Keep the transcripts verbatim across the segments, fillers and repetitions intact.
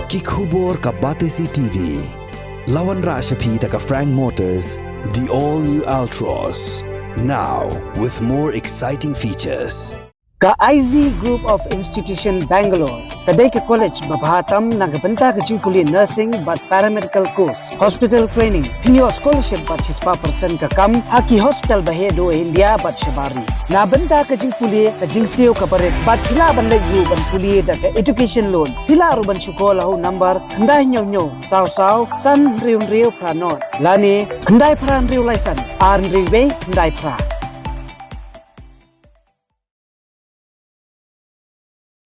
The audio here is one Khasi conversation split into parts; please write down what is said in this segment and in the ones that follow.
Ki khubor ka Batesi T V. La wanrah sha phi da ka Frank Motors, the all new Altroz. Now with more exciting features. Ka I Z Group of Institution Bangalore ka dei ka college ba bha tam na ka bynta ka jingpule nursing bad paramedical course, hospital training, pynïoh scholarship bad shispah percent ka kam ha ki hospital ba heh duh India bad shabar ri. Na bynta ka jingpule, ka jingsiew kaba rit bad phi lah ban leit ruh ban pule da ka education loan. Phi lah ruh ban shu call ha u number khyndai hynñiew hynñiew saw saw san hynriew hynriew phra nod lane khyndai phra hynriew lai san ar hynriew wei khyndai phra.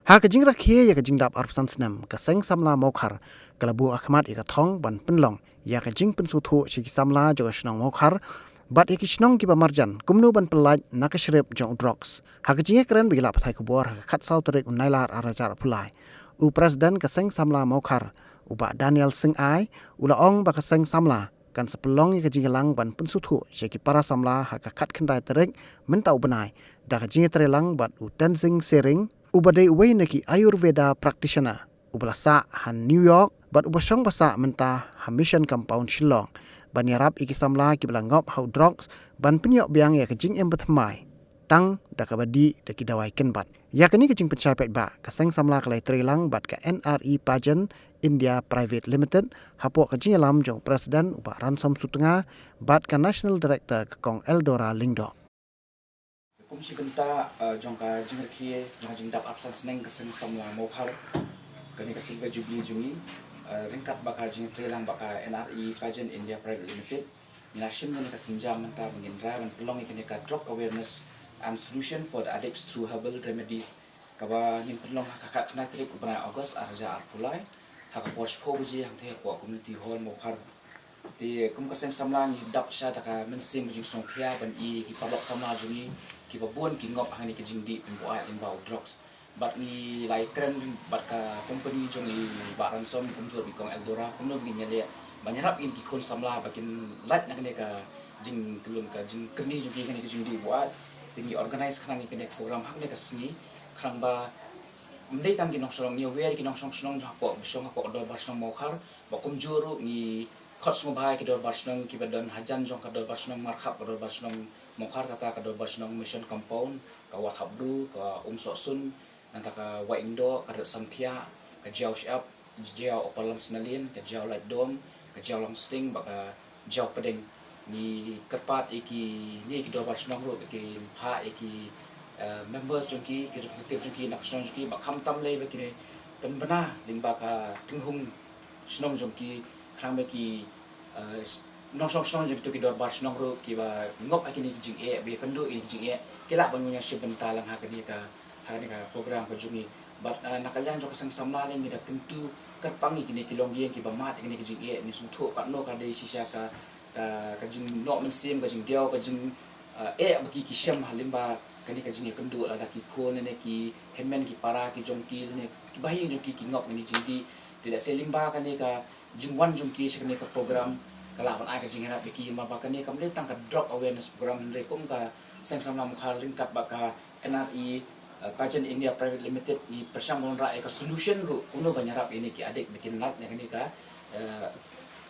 Ha ka jingrakhe ïa ka jingdap arphew san snem, ka Seng Samla Mawkhar ka la buh ha khmat ïa ka thong ban pynlong ïa ka jingpynsngewthuh sha ki samla jong ka shnong Mawkhar bad ïa ki shnong kiba marjan kumno ban pyllait na ka shrip jong u drugs. Ha ka jingïakren bad ki lad pathai khubor ha ka khatsaw tarik u Nailar arhajar arphew lai, u President ka Seng Samla Mawkhar, u Bah Daniel Singai, u la ong ba ka Seng Samla kan sa pynlong ïa ka jingïalang ban pynsngewthuh sha ki para samla ha ka khatkhyndai tarik mynta u bnai da ka jingïatreilang bad u Tenzing Sering, uba dei uwei na ki Ayurveda practitioner uba la sah ha New York bad uba shong ba sah mynta ha Mission Compound Shillong, ban ïarap ïa ki samla kiba la ngop ha u drugs ban pynïoh biang ïa ka jingim bathymmai tang da kaba dih da ki dawai kynbat. Ïa kane ka jingpynshai paidbah ka Seng Samla ka la ïatreilang bad ka N R E Pageant India Private Limited hapoh ka jingïalam jong u President u Bah Ransom Sutnga bad ka National Director ka Kong Eldora Lyngdoh. Kum shi bynta, eh, jong ka jingrakhe jong ka jingdap arphew san snem ka Seng Samla Mawkhar, kane ka Silver Jubilee jong ngi, eh, ryngkat bad ka jingïatreilang bad ka N R E Pageant India Private Limited, ngi la shim kane ka sienjam mynta ba ngin rai ban pynlong ïa kane ka Drug Awareness and Solution for the Addicts Through Herbal Remedies, kaba ngin pynlong ha ka khatkhyndai tarik u bnai August arhajar arphew lai ha ka por shiphew baje hangtei hapoh Community Hall Mawkhar. Te kum ka Seng Samla ngi dap sha da ka mynsiem jingsngewkhia ban ïohi ki paralok samla jong ngi kiba bun ki ngop ha kane ka jingdih pynbuaid lyngba u drugs. Bad ngi la ïakren bad ka company jong i Bah Ransom kumjuh ruh i Kong Eldora kumno ba ngin ïaleh ban ïarap ïa ki khun samla ba kin lait na kane ka jingkyllut ka jingkyrni jong ki ha kane ka jingdih buaid. Te ngi organise khnang ïa kane ka program ha kane ka sngi khnang ba ym dei tang ki nongshong shnong, ngi aware ki nongshong shnong jong hapoh, ba shong hapoh ka dorbar shnong Mawkhar, ba kumjuh ruh ngi khot sngewbha ïa ki dorbar shnong kiba don hajan jong ka dorbar shnong Markhap, ka dorbar shnong Mawkhar, kata ka dorbar shnong Mission Compound, ka Wahkhap Bru, ka Umsohsun, nangta ka Wahingdoh, ka Riew Samthiah, ka Jaw Shyiap, Jaw Upper Lansonalane, ka Jaw Laitdom, ka Jaw Langsting bad ka Jaw Pdeng. Ngi kyrpad ïa kine ki dorbar shnong ruh ba kin phah ïa ki, eh, members jong ki, ki representative jong ki na ka shnong jong ki, ba khamtam lei ba kin pynbna lyngba ka tynghung shnong jong ki, khnang ba ki, eh, nongshong shnong jong kito ki dorbar shnong ruh kiba ngop ha kine ki jingeh, ba ïakynduh ïa kine ki jingeh, ki lah ban wan ïashim bynta lang ha kane ka ha kane ka program ka jong ngi. Bad, ah, na ka liang jong ka Seng Samla lei ngi da kyntu kyrpang ïa kine ki longïing kiba mad ïa kine ki jingeh, ngi sngewthuh katno ka dei shisha ka, ka, ka jingnoh mynsiem, ka jingdiaw, ka jing, ah, eh ba ki, ki shem ha lyngba kane ka jingïakynduh lada ki khun ne ki hynmen ki para ki jong ki ne kiba ha ïing jong ki ki ngop kine ki jingdih. Te lehse lyngba kane ka jingwan jong ki sha kane ka program ka lah ban ai ka jingïarap ïa ki, namar ba kane kam dei tang ka drug awareness program, hynrei kum ka Seng Samla Mawkhar ryngkat bad ka N R E, eh, Pageant India Private Limited ngi pyrshang ban wanrah ïa ka solution ruh kumno ban ïarap ïa kine ki addict ba kin lait na kane ka, eh,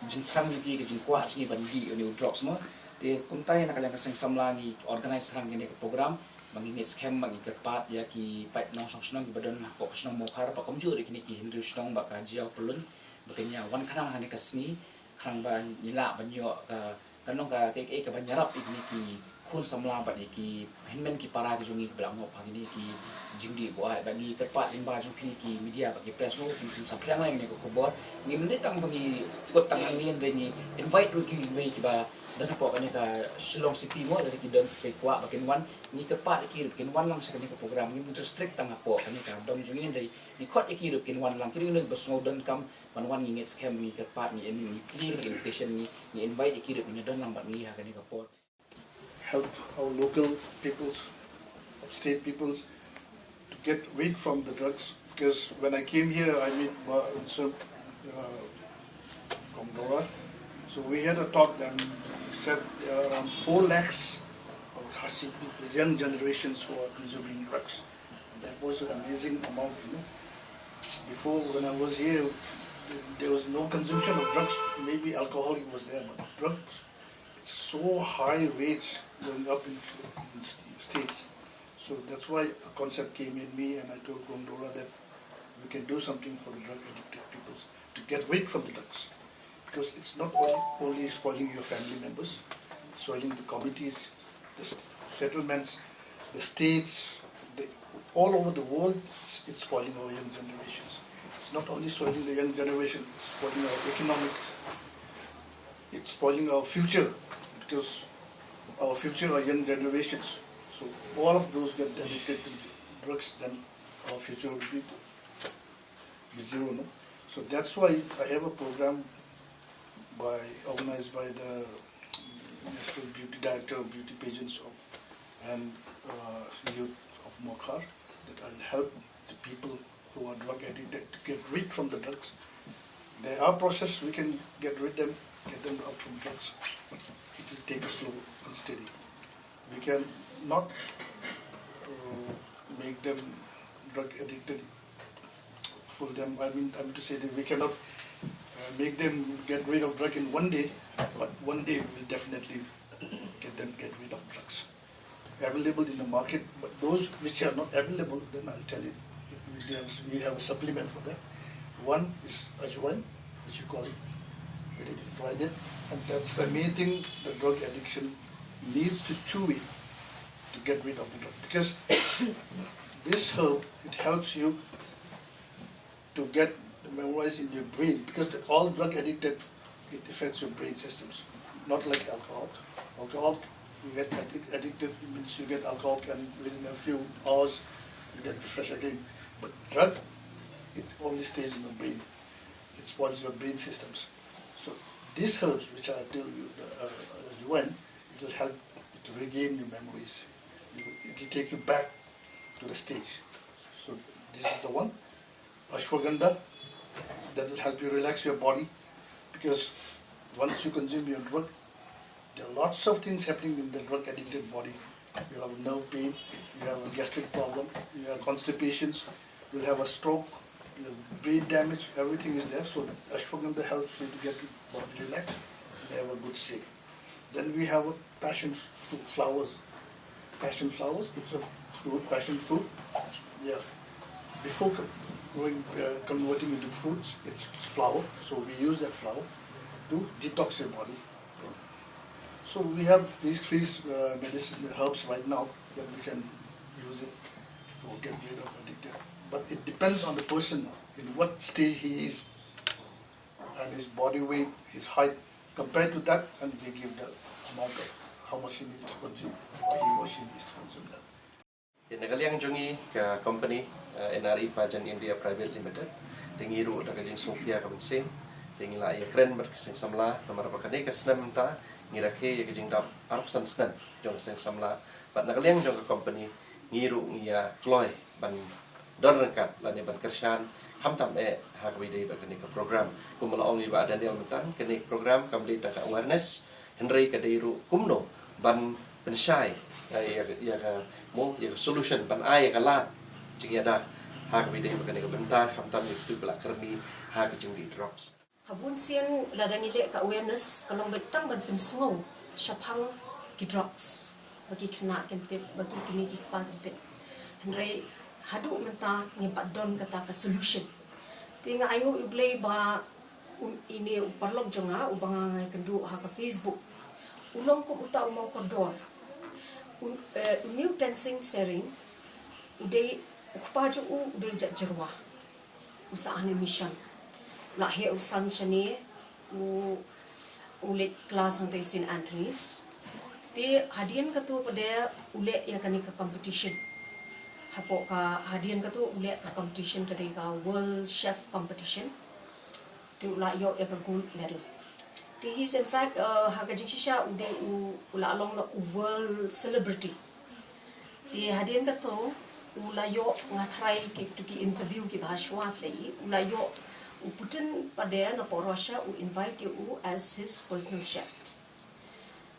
jingthrang jong ki, ka jingkwah jong ki ban dih ïa une u drugs mo. Te kumta ïa na ka liang ka Seng Samla ngi organise thrang kane ka program ba ngi ngeit skhem ba ngi kyrpad ïa ki paid nongshong shnong kiba don hapoh ka shnong Mawkhar bad kumjuh ruh kine ki hynriew shnong bad ka Jaw Pyllun ba kin ïa wan khnang ha kane ka sngi khnang ba ngi lah ban ïoh ka, ka long ka, ka, ka, ka ban ïarap ïa kine ki khun samla bad ïa ki hynmen ki para ki jong ngi kiba la ngop ha kine ki jingdih buaid. Bad ngi kyrpad lyngba jong phi ki media bad ki press mo, phin, phin sa pyrshang leh ïa kane ka khubor. Ngim dei tang ba ngi kut tang hangne, hynrei ngi invite ruh kiwei kiba don hapoh kane ka Shillong City mo, lada ki don kiba kwah ba kin wan, ngi kyrpad ïa ki ruh ba kin wan lang sha kane ka program. Ngim restrict tang hapoh kane ka dong jong ngi, hynrei ngi khot ïa ki ruh ba kin wan lang. Ki ruh ki ba sngew donkam ban wan, ngi ngeit skhem, ngi kyrpad, ngi in, ngi plie, ngi invitation, ngi, ngi invite ïa ki ruh ba kin ïa don lang bad ngi ha kane ka por. Help our local peoples, upstate peoples, to get rid from the drugs. Because when I came here, I met Bah Ransom, uh, Kong Dora. So we had a talk and he said there are around four lakhs of Khasi people, young generations who are consuming drugs. That was an amazing amount, you know. Before, when I was here, There was no consumption of drugs. Maybe alcohol was there, but drugs, it's so high rates going up in, in st- states. So that's why a concept came in me, and I told Gondora that we can do something for the drug addicted peoples to get rid from the drugs, because it's not only, only spoiling your family members, it's spoiling the communities, the st- settlements, the states, the, all over the world. It's, it's spoiling our young generations. It's not only spoiling the young generation, it's spoiling our economics, it's spoiling our future, because our future are young generations. So all of those get addicted to drugs, then our future will be, be zero, no? So that's why I have a program by, organized by the National Beauty Director of Beauty Pageants of, and uh, Youth of Mawkhar, that I'll help the people who are drug addicted to get rid from the drugs. There are process we can get rid them, get them out from drugs. It will take a slow and steady. We can not uh, make them drug addicted full them. I mean, I mean to say that we cannot uh, make them get rid of drug in one day, but one day we will definitely get them get rid of drugs available in the market. But those which are not available, then I'll tell you, we have, we have a supplement for that. One is ajwain, which you call it, it is blinded, and that's the main thing the drug addiction needs to chew it to get rid of the drug, because this herb, it helps you to get memorized in your brain, because the, all drug addicted, it affects your brain systems. Not like alcohol. Alcohol, you get addic- addicted, it means you get alcohol, and within a few hours, you get refreshed again. But drug, it only stays in the brain. It spoils your brain systems. So these herbs, which I tell you, the uh, ajwain, it will help to regain your memories. It will take you back to the stage. So this is the one. Ashwagandha, that will help you relax your body, because once you consume your drug, there are lots of things happening in the drug addicted body. You have nerve pain, you have a gastric problem, you have constipations, you have a stroke, you have brain damage, everything is there. So ashwagandha helps you to get your body relaxed and have a good sleep. Then we have a passion fruit flowers. Passion flowers, it's a fruit, passion fruit. Yeah. Before co- going, uh, converting into fruits, it's flower. So we use that flower to detox your body. So we have these three uh, medicine herbs right now that we can use it for get rid of addicted. But it depends on the person in what stage he is and his body weight, his height, compared to that, and they give the amount of how much he needs to consume, or he or she needs to consume that. Ïa na ka liang jong ngi ka company, eh, N R E Pageant India Private Limited, te ngi ruh da ka jingsngewkhia ka mynsiem te ngi la ïakren bad ka seng samla, namar ba kane ka snem mynta ngi rakhe ïa ka jingdap arphew san snem jong ka seng samla, bad na ka liang jong ka company ngi ruh ngi ïa kloi ban don ryngkat lane ban kyrshan khamtam eh ha kaba ïadei bad kane ka program. Kumba la ong ïa i Bah Daniel mynta, kane ka program kam dei tang ka awareness, hynrei ka dei ruh kumno ban pynshai ïa, ïa, ïa ka mo ïa ka solution, ban ai ïa ka lad jingïada ha kaba ïadei bad kane ka bynta, khamtam ïa kito kiba la kyrni ha ka jingdih drugs. Ha bun sien lada ngi leh ka awareness ka long beit tang ban pynsngew shaphang ki drugs ba ki khynnah kin tip, ba ki kmie ki kpa kin tip. Hynrei haduh mynta ngim pat don kata ka solution. Te nga ainguh ïa U Blei ba u, ine u paralok jong nga uba nga ïakynduh ha ka Facebook u long kum uta u mawkordor. U, eh, une u Tensing Sering u dei u kpa jong u u dei u jait jyrwa. U sah ha une u mission. La heh u san shane, u, u leit klas hangtei Saint Anthony's. Te hadien kato pat de u leh ïa kane ka competition. Hapoh ka hadien kato u leh ka competition ka dei ka World Chef Competition. Te u la ïoh ïa ka gold medal. Te he's in fact, uh, ha ka jingshisha u dei u, u la long la u world celebrity. Te hadien kato u la ïoh, nga tharai ki, to ki interview kiba ha shuwa phi la i, u la ïoh u Putin pat de na pdeng Russia u invite ïa u as his personal chef.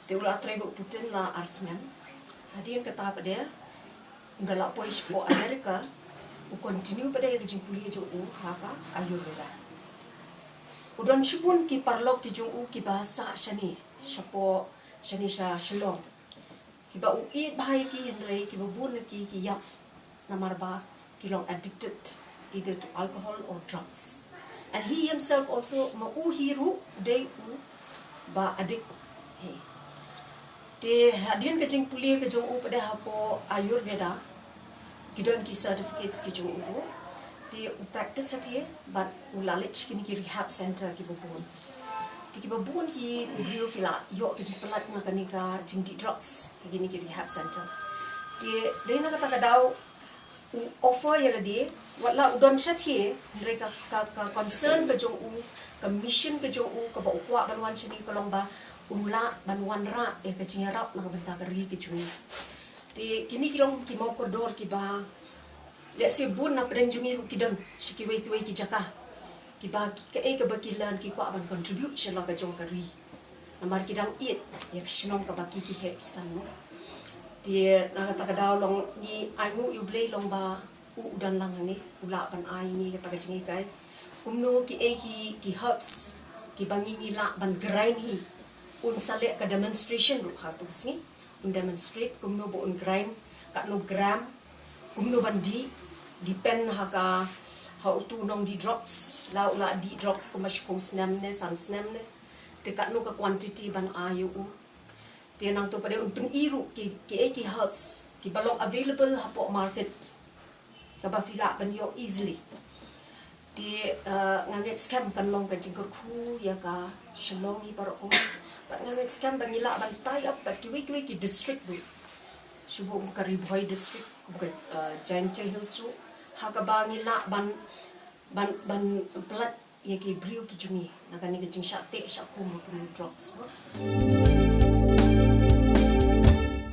Te u la trei bad u Putin la ar snem. Hadien kata pat de u da la poi shapoh America, u continue pat de ka jingpule jong u ha ka Ayurveda. U don shibun ki paralok ki jong u kiba sah shane shapoh, shane sha Shillong, kiba u ïeit bha ïa ki, hynrei kiba bun na ki ki ïap namar ba ki long addicted either to alcohol or drugs. And he himself also, ma u hi ruh u dei u ba addict hi. Te hadien ka jingpule ka jong u pat hapoh Ayurveda, ki don ki certificates ki jong u ruh. Te u practice shathie bad u la leit sha kine ki rehab center kiba bun. Te kiba bun ki briew ki la ïoh ka jingpyllait na kane ka jingdih drugs ha kine ki rehab center. Te dei na kata ka daw u offer ïa lade, wat la u don shathie, hynrei ka, ka, ka concern ka jong u, ka mission ka jong u kaba u kwah ban wan shane ka long ba un lah ban wanrah ïa ka jingïarap na ka bynta ka ri ka jong ngi. Te kine ki long ki mawkordor kiba lehse bun na pdeng jong ngi ruh ki don sha kiwei kiwei ki jaka, kiba ki, kaei kaba ki learn ki kwah ban contribute sha la ka jong ka ri. Namar ki dang ïeit ïa ka shnong kaba ki, ki heh ki san, no. Te na kata ka daw long ngi ainguh ïa U Blei long ba u, u don lang hangne, u lah ban ai ngi kata ka jinghikai. Kumno kiei ki, ki herbs kiba ngi, ngi lah ban grind hi. Un sa leh ka demonstration ruh ha tu sngi. Un demonstrate kumno ba un grind, katno gram, kumno ban dih, depend ha ka, ha utu u nongdih drugs, la u lah dih drugs kumba shiphew snem ne san snem ne. Te katno ka quantity ban ai ïa u. Te nangta pat un pyni ruh ki, kiei ki herbs kiba long available hapoh market kaba phi lah ban ïoh easily. Te, eh, nga ngeit skhem kan long ka jingkyrkhu ïa ka Shillong hi baroh kumne. Bad nga ngeit skhem ba ngi lah ban tie up bad kiwei kiwei ki district ruh. Shu buh kum ka Ri Bhoi district, kum ka, eh, Jaintia Hills ruh. Ha kaba ngi lah ban, ban, ban pyllait ïa ki briew ki jong ngi na kane ka jingshah teh shah kum kum drugs ruh.